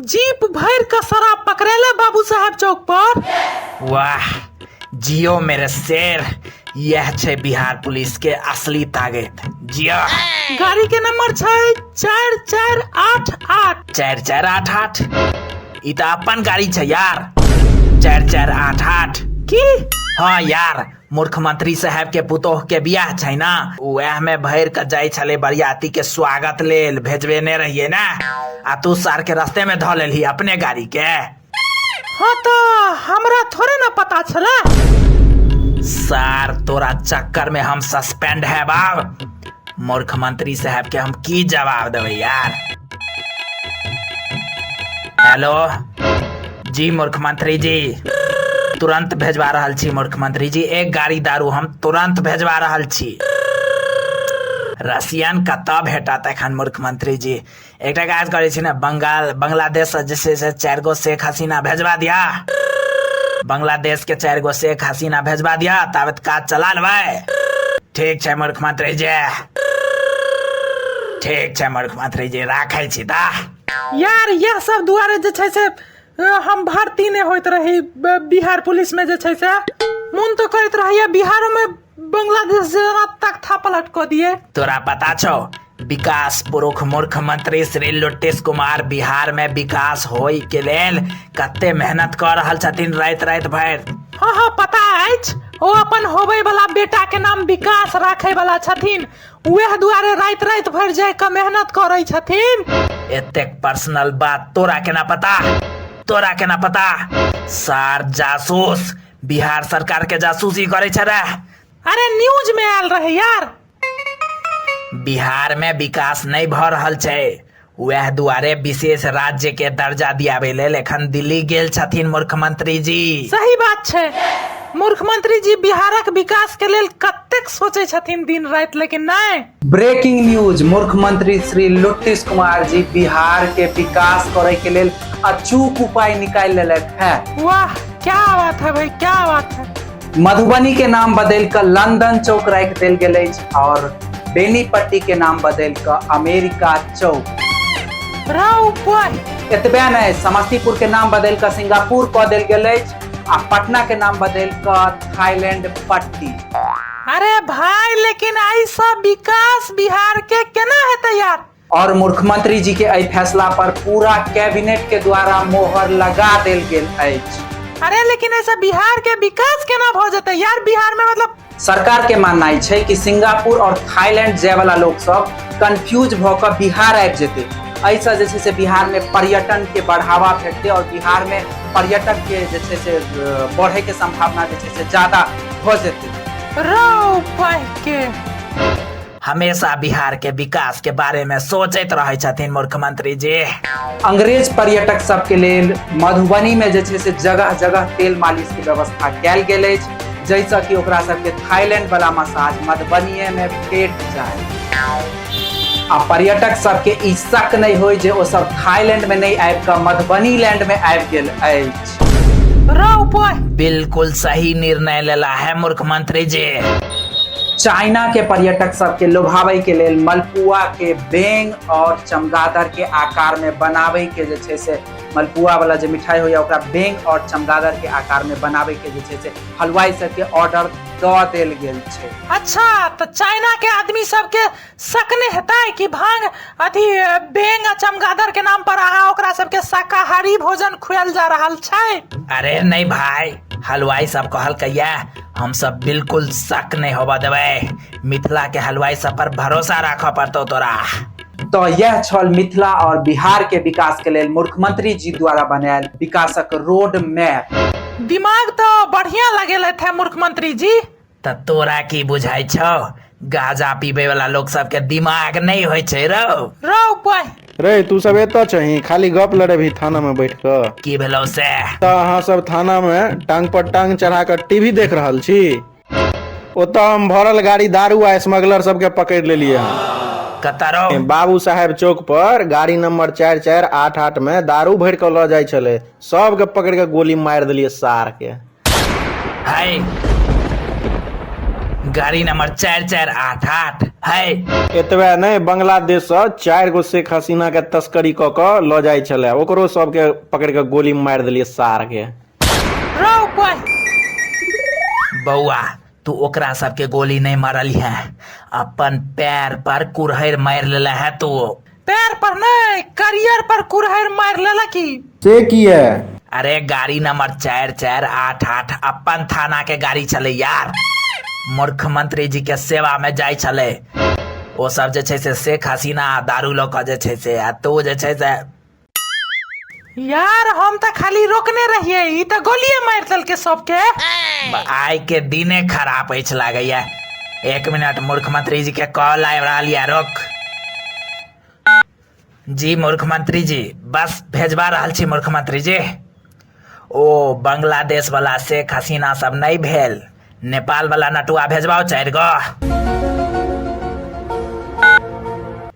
Jeep भरि कऽ शराब पकड़ेले बाबू साहेब चौक पर। वाह जियो मेरे शेर, यह छै बिहार पुलिस के असली ताकत। जियो। गाड़ी के नंबर छै 4488। 4488? ई तऽ अपन गाड़ी छै यार। 4488। की? हाँ यार, मुख्यमंत्री साहब के पुतोह के बियाह छै ना, वएह में भरि के जाइ छलै बरियाती के स्वागत लेल, भेजबेने रहिए ना, आ तू सार के रास्ते में धऽ लेलही अपने गाड़ी के। हाँ तऽ हमरा थोड़े ना पता छला। सार तोरा चक्कर में हम सस्पेंड है बाब। मुख्यमंत्री साहब के हम की जवाब देबै यार। हेलो जी मुख्यमंत्री जी, तुरंत भेजवा रहल छी मुख्यमंत्री जी, एक गाड़ी दारू हम तुरंत भेजवा रहल छी। रसियन कतऽ भेटत एखन मुख्यमंत्री जी? एकटा काज करै छी ने, बंगाल बांग्लादेश से जे छै से 4 गो शेख हसीना भेजवा दिया, बांग्लादेश के 4 गो शेख हसीना भेजवा दिया, ताबत काज चला लेबै। ठीक छै मुख्यमंत्री जी, ठीक छै मुख्यमंत्री जी, राखै छी ता। यार यह सब दुआरे जे छै से हम भर्ती नहि होइत रही बिहार पुलिस में जे छै से, मोन तो करैत रहैया बिहारो में बांग्लादेश जेना तख्ता पलट कऽ दिए। तोरा पता छौ विकास पुरुष मुख्यमंत्री श्री लुट्टिस कुमार बिहार में विकास होय के लेल कते मेहनत कऽ रहल छथिन राति राति भरि। हाँ हाँ पता अछि, ओ अपन होबै वाला बेटा के नाम विकास राखै वाला छथिन, वएह दुआरे राति राति भरि जाय कऽ मेहनत करै छथिन। एतेक पर्सनल बात तोरा केना पता, तोरा केना पता? सार जासूस, बिहार सरकार के जासूसी करै छै रे। अरे न्यूज में आयल रहे यार। बिहार में विकास नहीं भऽ रहल छै, वएह दुआरे विशेष राज्य के दर्जा दियाबै लेल एखन दिल्ली गेल छथिन मुख्यमंत्री जी। सही बात छै, मुख्यमंत्री जी बिहारक विकास के लेल कतेक सोचै छथिन दिन राति, लेकिन नहीं। ब्रेकिंग न्यूज, मुख्यमंत्री श्री लुट्टिस कुमार जी बिहार के विकास करे के लेल अचूक उपाय निकालि लेलथि है। वाह क्या बात है भाई, क्या बात है। मधुबनी के नाम बदलि कऽ लंदन चौक राखि देल गेल अछि और बेनीपट्टी के नाम बदलि कऽ अमेरिका चौक। रौ बॉय। एतबे नहि, समस्तीपुर के नाम बदलि कऽ सिंगापुर कऽ देल गेल अछि आ पटना के नाम बदलि कऽ थाईलैंड पट्टी। अरे भाई, लेकिन ऐसा विकास बिहार के केना हेतै यार? और मुख्यमंत्री जी के एहि फैसला पर पूरा कैबिनेट के द्वारा मोहर लगा देल गेल अछि। अरे लेकिन ऐसा बिहार के विकास केना भऽ जेतै यार? बिहार में मतलब सरकार के माननाइ छै कि सिंगापुर और थाईलैंड जाय वाला लोग सब कंफ्यूज भऽ कऽ बिहार आबि जेतै। एहिसँ जे छै से बिहार में पर्यटन के बढ़ावा भेटतै और बिहार में पर्यटक के जे छै से बढ़े के संभावना जे छै से ज्यादा भऽ जेतै। रौ पाइ के। हमेशा बिहार के विकास के बारे में सोचैत रहै छथिन मुख्यमंत्री जी। अंग्रेज पर्यटक सबके लेल मधुबनी में जे छै से जगह जगह तेल मालिश के व्यवस्था कयल गेल अछि, जाहिसँ कि ओकरा सबके थाईलैंड वाला मसाज मधुबनीये में भेट जाय आ पर्यटक सबके ई शक नहि होय जे ओ सब थाईलैंड में नहि आबि कऽ मधुबनी लैंड में आबि गेल अछि। रौ बॉय। बिल्कुल सही निर्णय लेला है मुख्यमंत्री जी। चाइना के पर्यटक सबके लोभावे के लेल मलपुआ के बेंग और चमगादड़ के आकार में बनावे के जे छै से मलपुआ वाला जे मिठाई होइया ओकरा बेंग और चमगादड़ के आकार में बनावे के जे छै से हलवाई सबके ऑर्डर दऽ देल गेल छै। अच्छा, तऽ चाइना के आदमी सबके शक नहि हेतै कि भांग अथी बेंग आ चमगादड़ के नाम पर अहाँ ओकरा सबके शाकाहारी भोजन खुआल जा रहल छै? अरे नहीं भाई, हलवाई सब कहलकैया हम सब बिल्कुल शक नहीं होबऽ देबै, मिथिला के हलवाई सब पर भरोसा राखऽ पड़तौ तोरा। तो यह छल मिथिला और बिहार के विकास के लेल मुख्यमंत्री जी द्वारा बनायल विकासक रोड मैप। दिमाग तो बढ़िया लगेलथि है मुख्यमंत्री जी। त तोरा की बुझाइ छौ, गाजा पीबे वाला लोग सबके दिमाग नहीं होइ छै रौ? रौ बॉय। रे तू सब एतऽ छही, खाली गप लड़ेबही थाना में बैठ कऽ? की भेलौ से? तऽ अहाँ सब थाना में टांग पर टांग चढ़ा कऽ टीवी देख रहल छी, ओतऽ हम भरल गाड़ी दारू आ स्मगलर सबके पकड़ि लेलियै हन। कतऽ रौ? बाबू साहेब चौक पर गाड़ी नंबर 4488 में दारू भरि कऽ लऽ जाइ छलै, सबके पकड़ि कऽ गोली मारि देलियै सार के। है गाड़ी नंबर 4488 है। एतबे नहि, बांग्लादेश सँ 4 गो शेख हसीना के तस्करी कऽ कऽ लऽ जाइ छलै, ओकरो सबके पकड़ि कऽ गोली मारि देलियै सार के। रौ बहि। बौआ, तू ओकरा सबके गोली नहि मारल है, अपन पैर पर कुरहरि मारि लेले है तू। पैर पर नहि, करियर पर कुरहरि मारि लेलक ई। से किए? अरे गाड़ी नंबर 4488 अपन थाना के गाड़ी छलै यार, मुख्यमंत्री जी के सेवा में जाइ छलै ओ सब जे छै से शेख हसीना आ दारू लऽ कऽ जे छै से, आ तू जे छै से। यार हम तऽ खाली रोकने रहियै, ई तऽ गोलिये मारि देलकै सबके। आइ के दिने खराब अछि लागैया। एक मिनट, मुख्यमंत्री जी के कॉल आबि रहल यऽ, रोक। जी मुख्यमंत्री जी, बस भेजबा रहल छी मुख्यमंत्री जी। ओ बांग्लादेश वाला शेख हसीना सब नहि भेल, नेपाल वाला नटुआ भेजबाउ 4 गो।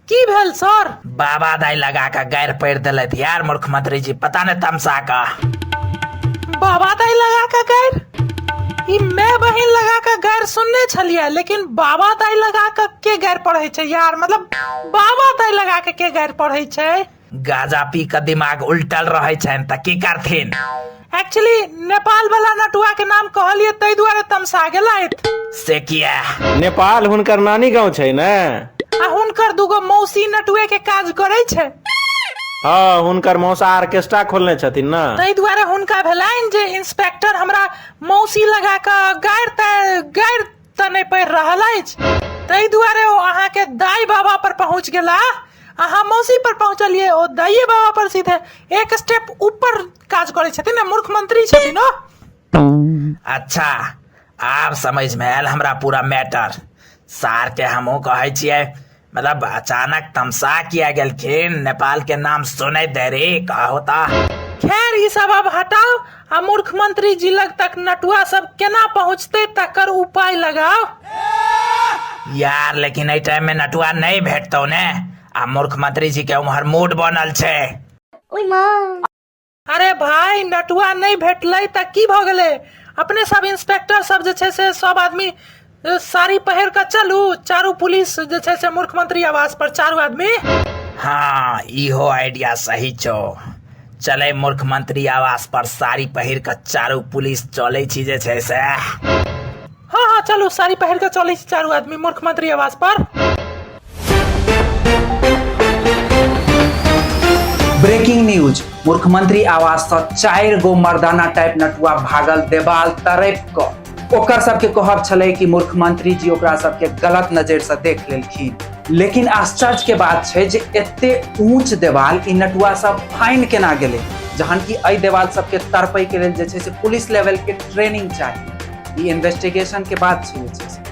की भेल सर? बाबा दाई लगा के गारि पढ़ि देलथि यार मुख्यमंत्री जी, पता नहि तमसा कऽ। बाबा दाई लगा के गारि? ई मैं बहिन लगा के गारि सुनने छलियै, लेकिन बाबा दाई लगा के के गारि पढ़ै छै यार? मतलब बाबा दाई लगा के के गारि पढ़ै छै? गाजा पी के दिमाग उल्टल रहै छनि तऽ की करथिन। एक्चुअली नेपाल वाला नटुआ के नाम कहलियै ताहि दुआरे तमसा गेलथि। से किया? नेपाल हुनकर नानी गाँव छै ने। आ हुनकर दूगो मौसी नटुए के काज करै छै। हँ, हुनकर मौसा ऑर्केस्ट्रा खोलने छथिन ने, ताहि दुआरे हुनका भेलनि जे इंस्पेक्टर हमरा मौसी लगा कऽ गारि तऽ नहि पढ़ि रहल अछि, ताहि दुआरे ओ अहाँके दाई बाबा पर पहुँच गेला। अहाँ मौसी पर पहुँचलियै, ओ दाइए बाबा पर सीधे एक स्टेप ऊपर काज करै छथिन ने, मूर्ख मंत्री छथिन ओ। अच्छा, आब समझ में आयल हमरा पूरा मैटर। सार के हमहूँ कहै छियै, मतलब अचानक तमसा किया गेलखिन नेपाल के नाम सुनै देरी का होता। खैर ई सब अब हटाओ आ मूर्ख मंत्री जी लग तक नटुआ सब केना पहुँचते तकर उपाय लगाओ। यार लेकिन एहि टाइम में नटुआ नहीं भेटतौ ने, आ मूर्ख मंत्री जी के उम्हर मूड बनल छै। ओय माँ। अरे भाई नटुआ नहीं भेटलै तऽ की भऽ गेलै, अपने सब इंस्पेक्टर सब जे छै से सब आदमी साड़ी पहिर कऽ चलू, चारू पुलिस जे छै से मुख्यमंत्री आवास पर चारू आदमी। हाँ इहो आइडिया सही छौ, चले मुख्यमंत्री आवास पर साड़ी पहिर कऽ चारू पुलिस चलै छी जे छै से। हाँ हाँ चलू, साड़ी पहिर कऽ चलै छी चारू आदमी मुख्यमंत्री आवास पर। ब्रेकिंग न्यूज, मुख्यमंत्री आवास सँ 4 गो मर्दाना टाइप नटुआ भागल देवाल तड़पि कऽ। ओकर सबके कहब छलै कि मुख्यमंत्री जी ओकरा सबके गलत नजर से देख लेलखिन, लेकिन आश्चर्य के बात छै जे एते ऊंच देवाल ई नटुआ सब फाइन केना गेलै, जहन कि एहि देवाल सबके तड़पै के लेल जे छै से पुलिस लेवल के ट्रेनिंग चाही। ई इन्वेस्टिगेशन के बात छै जे छै से।